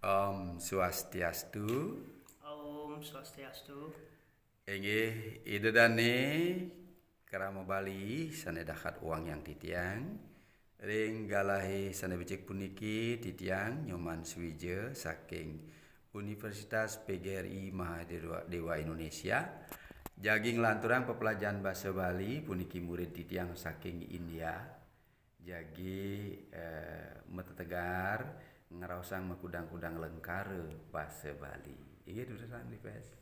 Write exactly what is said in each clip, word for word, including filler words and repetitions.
Om Swastiastu. Om Swastiastu. Inggih, Ida Dane, krama Bali sane dahat wangiang titiang. Ring galahe sane becik puniki, titiang Nyoman Suwija saking Universitas P G R I Mahadewa Dewa Indonesia, jagi nglanturang pepelajahan basa Bali. Puniki murid titiang saking India, jagi eh, matetegar ngraosang makudang-kudang lengkara basa Bali. Inggih, durusang, Dipes.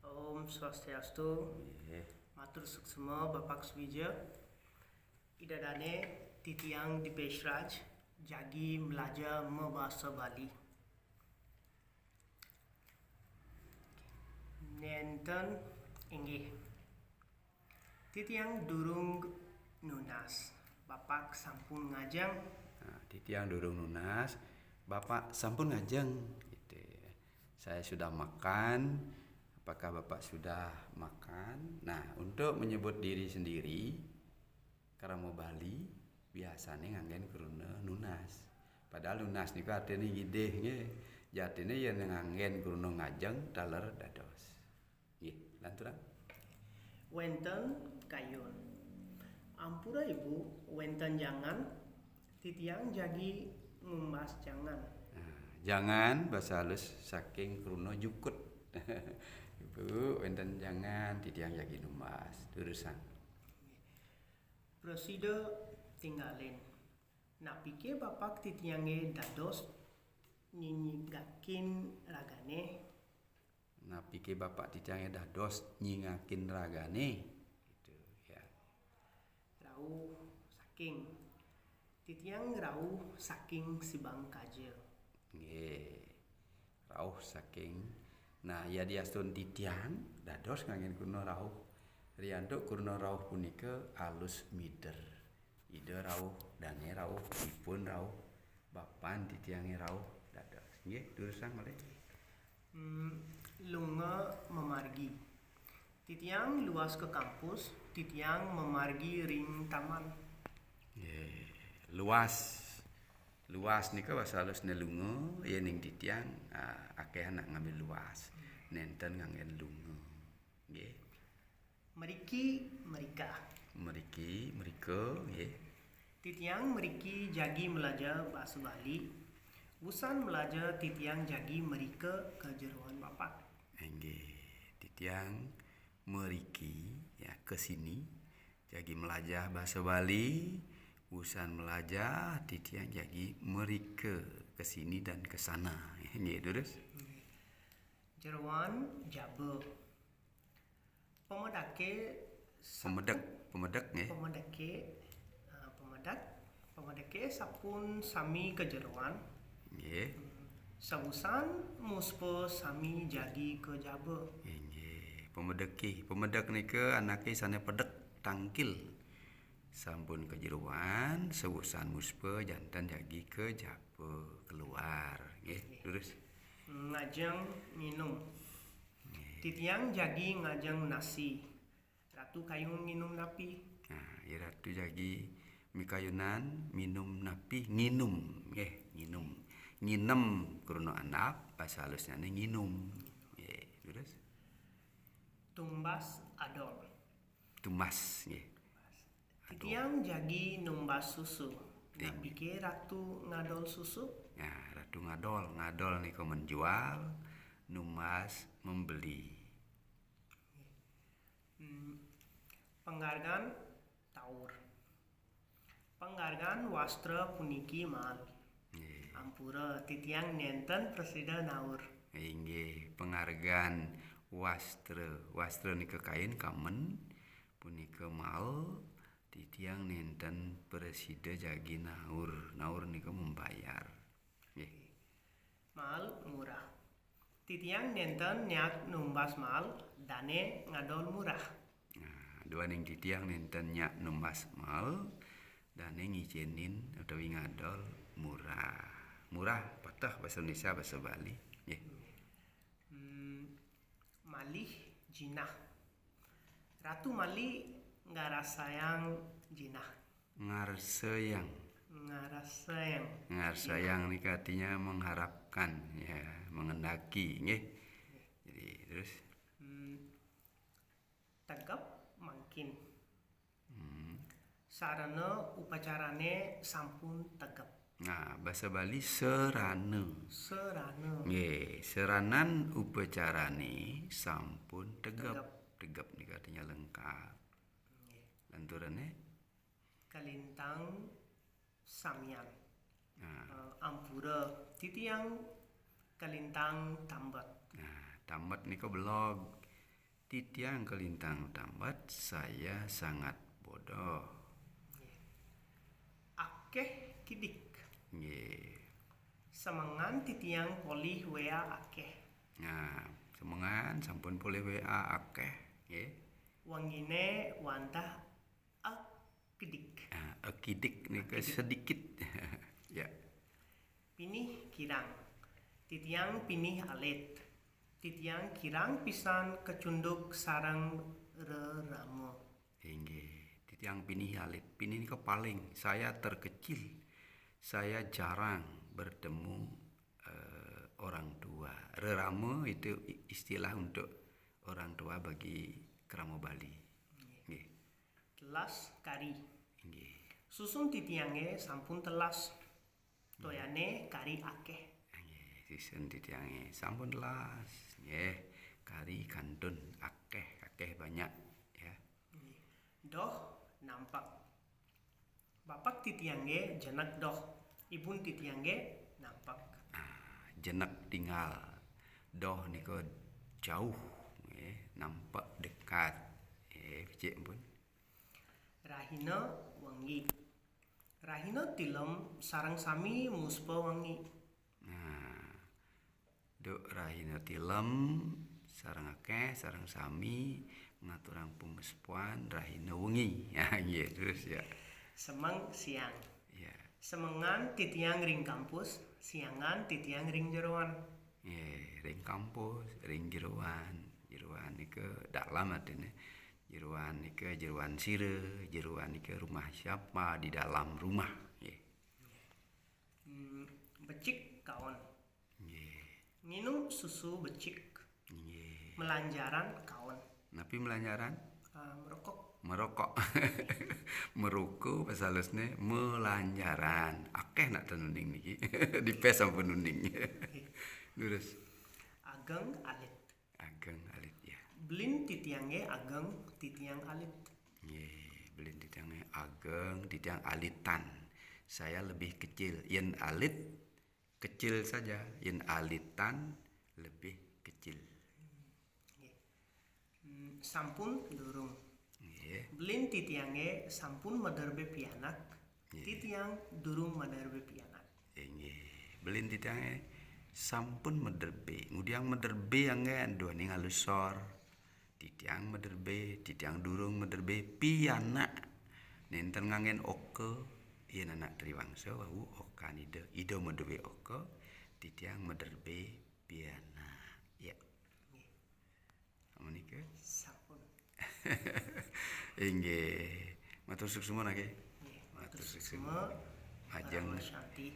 Om Swastiastu. Inggih. Matur suksma Bapak Suwija. Ida Dane, titiang Dipesh Raj, jagi mlaja mabasa Bali. Nenten, inggih. Titiang durung nunas, Bapak sampun ngajeng. Nah, titiang durung nunas, Bapak sampun ngajeng. Gitu. Saya sudah makan, apakah Bapak sudah makan? Nah, untuk menyebut diri sendiri, krama Bali biasane nganggen kruna nunas. Padahal nunas niku artine ngidih, nggih. Jatine yen nganggen kruna ngajeng, taler dados. Nggih, lanturang. Wenten kayun. Ampura Ibu, wenten jangan, titiang jagi ngumbas jangan. Nah, jangan basa halus saking kruna jukut. Ibu, wenten jangan, titiang jagi numbas. Durusang. Prasida tinggalin. Napike Bapak titiange dados nyinyigakin ragane? Napike Bapak titiange dados nyingakin ragane? Gitu, ya. Rauh saking. Titiang rauh saking Sibangkaja. Nggih. Rauh saking. Nah, yadiastun titiang dados nganggen kruna rauh. Riantuk kruna rauh punika alus mider. Ida rauh, dane rauh, ipun rauh, bapan titiange rauh dados. Nggih, durusang malih. Hmm, lunga mamargi. Titiang luas ka kampus, titiang mamargi ring taman. Nggih, luas. Luas nika basa halusne lunga, yening titiang ah, akeh anak ngambil luas. Nenten nganggen lunga. Nggih. Mriki, mrika. Mriki, mrika, nggih. Titiang mriki jagi mlaja basa Bali. Wusan mlaja titiang jagi mrika ka jeroan Bapak. Inggih, titiang mriki, ya, ke sini, jagi melajah bahasa Bali. Wusan melajah, titiang jagi mrika, ke sini dan ke sana. Nggih, durus. Jeroan jaba. Pamedake Pemedek, pemedek, nggih. Pamedeke, ah, pamedek, pamedeke sapun sami ka jeroan. Nggih. Sawusan muspa sami jagi ka jaba. Inggih, pemedeki. Pemedek nika anake sane pedek tangkil. Sampun ka jeroan, sawusan muspa janten jagi ka jaba keluar. Nggih, terus. Ngajeng nginum. Titiang jagi ngajeng nasi. Ratu kayun nginum napi? Nah, ya, Ratu jagi mikayunan minum napi? Nginum, nggih, nginum. Nginem kruna andap, basa halusnyane nginum. Nggih, terus. Tumbas adol. Tumbas, nggih. Titiang jagi numbas susu. Napike Ratu ngadol susu? Ya, Ratu ngadol, ngadol nika menjual, numbas membeli. Hmm, panghargan taur. Panghargan wastra puniki mal. Nggih. Ampura, titiang nenten prasida naur. Inggih, penghargaan wastra. Wastra nika kain kamen, punika mal, titiang nenten prasida jagi naur. Naur nika membayar. Nggih. Mal murah. Titiang nenten nyak numbas mal, dane ngadol murah. Nah, duaning titiang nenten nyak numbas mal, dane ngicenin utawi ngadol murah. Murah pateh basa Indonesia, basa Bali. Nggih. Hmm, malih jinah. Ratu malih ngarasayang jinah. Ngarsayang. Ngarasayang. Ngarasayang nika artinya mengharapkan, ya, mengendaki, nggih. Jadi terus Hmm, tegep mangkin. hmm. Sarana upacarané sampun tegep. Nah, basa Bali serana. Serana. Nggih, seranan upacarané sampun tegep. Tegep. Tegep nika artinya lengkap. Nggih. Lanturané Kalintang samian. Nah, Eh, ampura titiang kalintang tambet. nah, tambet nika belog. Titiang kalintang tambet, saya sangat bodoh. Nggih. Akéh kidik. Nggih. Semengan titiang polih wéa akéh. Nah, semengan sampun polih wéa akéh, nggih. Wenginé wantah akidik. Nah, akidik nika sedikit. Ya. Pinih kirang. Titiang pinih alit. Titiang kirang pisan kacunduk sareng rerama. Inggih, titiang pinih alit. Pinih nika paling, saya terkecil. Saya jarang bertemu eh, orang tua. Rerama itu i- istilah untuk orang tua bagi krama Bali. Nggih. Telas kari. Nggih. Susun titiangé sampun telas. Toyané kari akéh. Nggih, susun titiangé sampun telas. Nggih, kari kantun akéh, akéh banyak ya. Doh nampek. Bapak titiangé jenek doh. Ibun titiangé nampek. Ah, jenek tinggal. Doh nika jauh, nggih, nampek dekat. Nggih, becik pun. Rahina wengi. Rahina tilem sareng sami muspa wengi. Nah, duk rahina tilem sareng akéh sareng sami ngaturang pamuspuan rahina wengi. Ya, nggih, terus ya. Semeng siang. Ya. Semengan titiang ring kampus, siangan titiang ring jeroan. Nggih, ring kampus, ring jeroan. Jeroan nika dalam artinya. Jeroan nika jeroan sira, jeroan nika rumah siapa, di dalam rumah. Nggih. Hmm, becik kaon. Nggih. Nginum susu becik. Nggih. Melanjaran kaon. Napi melanjaran? Ah, merokok. Merokok. Merokok pasalusne melanjaran. Akeh nak ten uning niki. Dipes sampun uning. Terus Ageng alit. Ageng alit ya. Belin titiange ageng, titiang alit. Nggih, belin titiange ageng, titiang alitan. Saya lebih kecil. Yen alit kecil saja, yen alitan lebih kecil. Nggih. Hmm, sampun durung. Nggih. Belin titiange sampun maderbe pianak. Nggih. Titiang durung maderbe pianak. Inggih. Belin titiange sampun maderbe. Ngudiang maderbe angge duaning alusor. Titiang maderbe, titiang durung maderbe pianak. Nenten nganggen oka, yen anak triwangsa wau okan Ida. Ida maduwe oka, titiang maderbe pianak. Ya. Menika. Sampun. Inggih. Matur suksma nggih. Nggih, Matur matur suksma. suksma. Ajeng. Parama Shanti.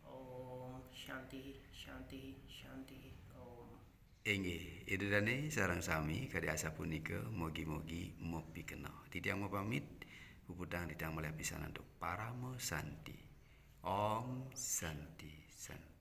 Om Shanti, Shanti, Shanti. Om. Inggih, Ida dane sareng sami kadi asapunika mugi-mugi mapikenoh. Titiang mapamit, puputang titiang malih pisan antuk Parama Santi. Om Santi, Santi.